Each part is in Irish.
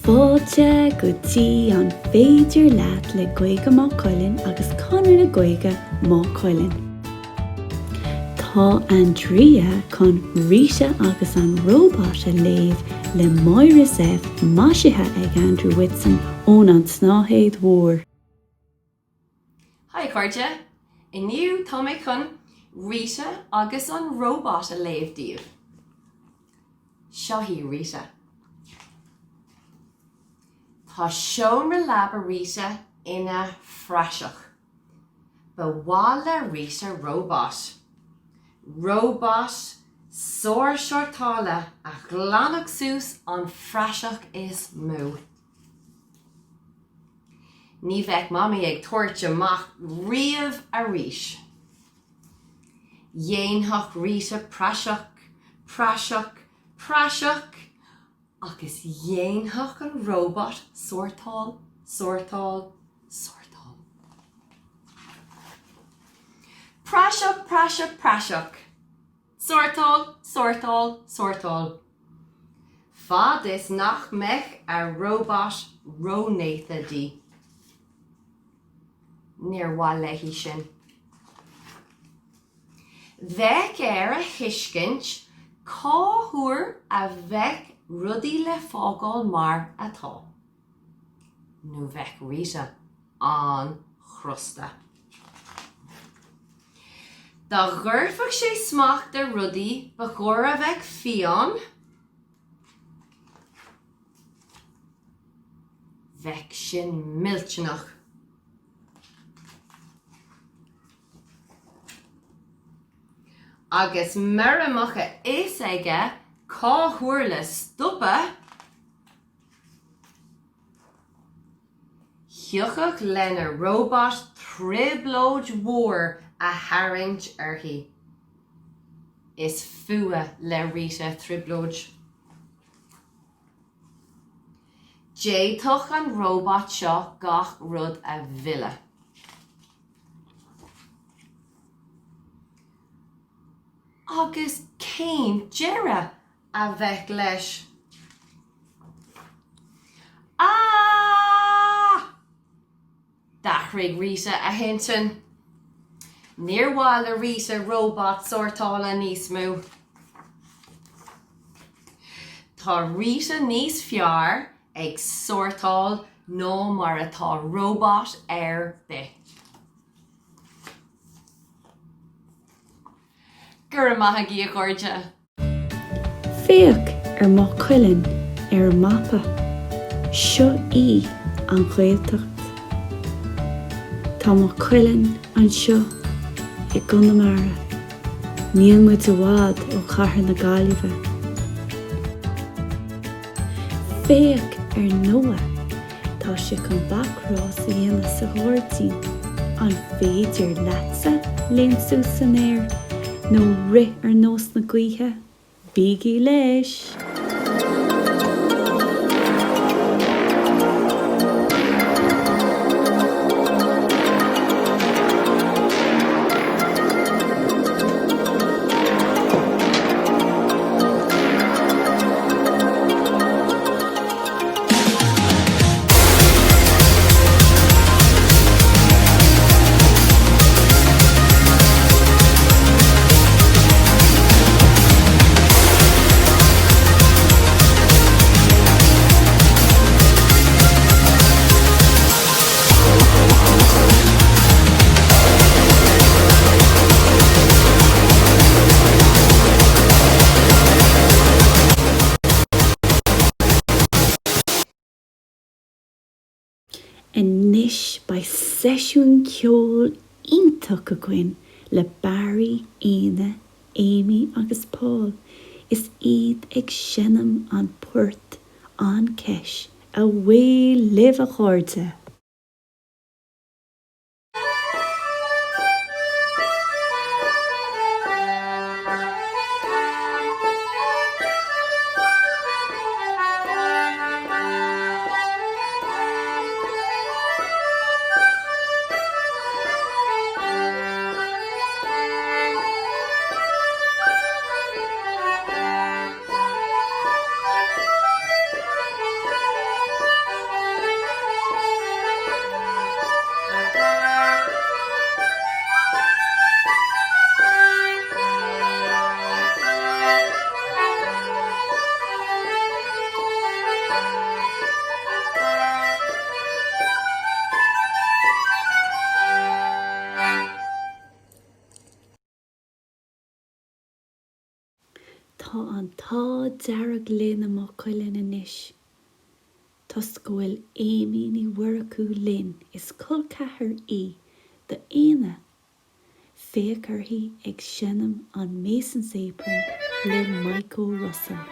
Fáilte go dtí An Féidir Leat le Gaeilge Maigh Cuilinn agus Conradh na Gaeilge Maigh Cuilinn. Tá Andrea chun Rita agus an Róbat a léamh le Máire Zepf maisithe ag Andrew Whitson ón An tSnáthaid Mhór. Hi a chairde! Inniu tá mé chun Rita agus an Róbat a léamh daoibh. Seo í Rita. Tá seomra leaba Rita ina phraiseach. Ba mhaith le Rita róbat. Róbat sár-shórtála a ghlanfadh suas an phraiseach is mó. Ní bheadh Mamaí ag tabhairt amach riamh arís. Dhéanfadh Rita praiseach, praiseach, praiseach agus dhéanfadh an róbat sórtáil, sórtáil, sórtáil. Praiseach, praiseach, praiseach. Sórtáil, sórtáil, sórtáil. Fad is nach mbeadh a róbat rónéata di. Níor mhaith léi sin. Bheadh air a thuiscint cá huair a bheadh rudaí le fágáil mar atá. Nó bheadh Rita an-chrosta. Dá gcuirfeadh sé smacht ar rudaí ba chóir a bheith fiáin, bheadh sin millteanach. Agus mura mbeadh a fhios aige cá huair le stopadh, Thiocfadh lena róbat trioblóid mhór a tharraingt uirthi. Is fuath le Rita trioblóid. D'fhéadfadh an róbat seo gach rud a mhilleadh. Agus cén deireadh a bheadh leis? Aah! D'athraigh Rita a hintinn. Níor mhaith le Rita róbat sórtála níos mó. Tá Rita níos fearr ag sórtáil ná mar atá róbat ar bith. Go raibh maith agaibh a chairde! Féach ar Maigh Cuilinn ar an mapa. Seo í an Ghaeltacht. Tá Maigh Cuilinn anseo i gConamara. Níl muid i bhfad ó chathair na Gaillimhe. Féach ar Noah. Tá sé chun bacrás a dhéanamh sa ghairdín. An féidir leatsa léim suas san aer nó rith ar nós na gaoithe? Bígí leis! Anois beidh seisiún ceoil iontach againn le Barry, Éanna, Amy agus Paul is iad ag seinm an port An Ceis. Away libh a chairde! an t-ádh dearg linn i Maigh Cuilinn anois toisc go bhfuil Amy Ní Mhurchú linn, is col ceathar í do Éanna. Féach uirthi ag seinm an Mason's Apron le Michael Russell.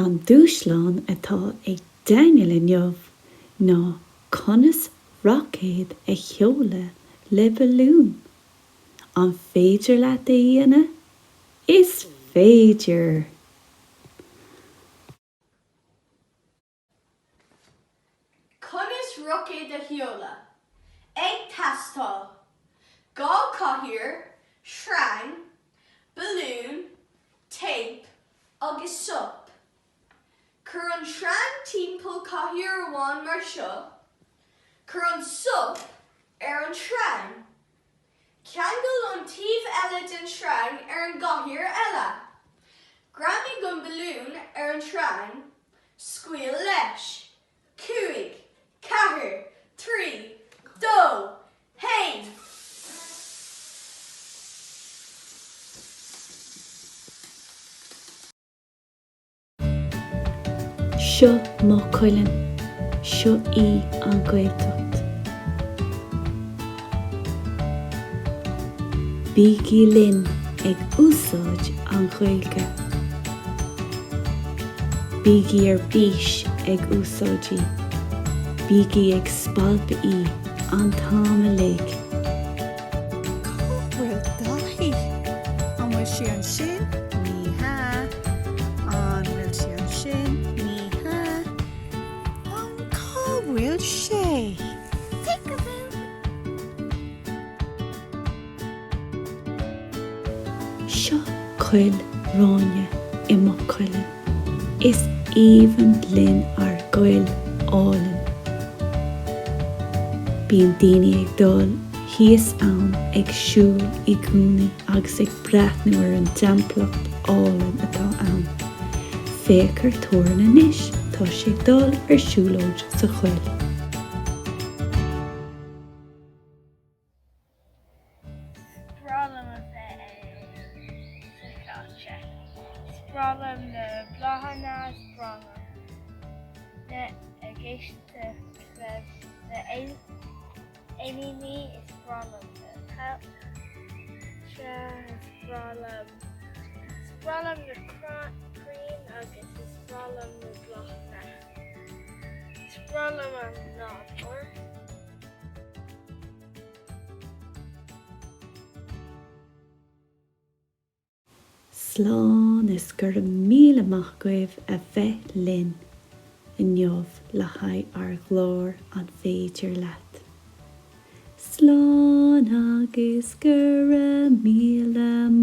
An dúshlán atá ag Daniel inniu ná conas roicéad a sheoladh le balún. An féidir leat é a dhéanamh? Is féidir! Conas roicéad a sheoladh? Ag teastáil, 2 cathaoir, sreang, balún, téip agus sop. Cuir an sreang timpeall cathaoir amháin mar seo, cuir an sop ar an sreang. Ceangail an taobh eile den sreang ar an gcathaoir eile. Greamaigh an balún ar an sreang, scaoil leis. 5, 4, 3, 2, 1. Seo Maigh Cuilinn, seo í an Ghaeltacht. Bígí linn ag úsáid an Ghaeilge. Bígí ar bís ag úsáid í. Bígí ag spalpadh í an t-am uilig. Cá bhfuil Daithí? An bhfuil sé ansin? Ní hea. An bhfuil sé ansin? Ní hea. An cá bhfuil sé? Peekaboo! Seo Coill Ráine i Maigh Cuilinn. Is aoibhinn linn ár gcoill álainn. Bíonn daoine ag dul thíos ann ag siúl i gcónaí agus ag breathnú ar an dtimpeallacht álainn atá ann. Féach ar Torin anois, tá sé ag dul ar siúlóid sa choill. Is breá liom a bheith sa choillte. Is breá liom na bláthanna, is breá liom bheith ag éisteacht le na éiníní, is breá liom na coillte, is breá liom, is breá liom na crainn agus is breá liom na bláthanna. Is breá liom an nádúr. Slán is go raibh míle maith agaibh a bheith linn inniu le haghaidh ár gclár An Féidir Leat? Slán agus go raibh míle maith.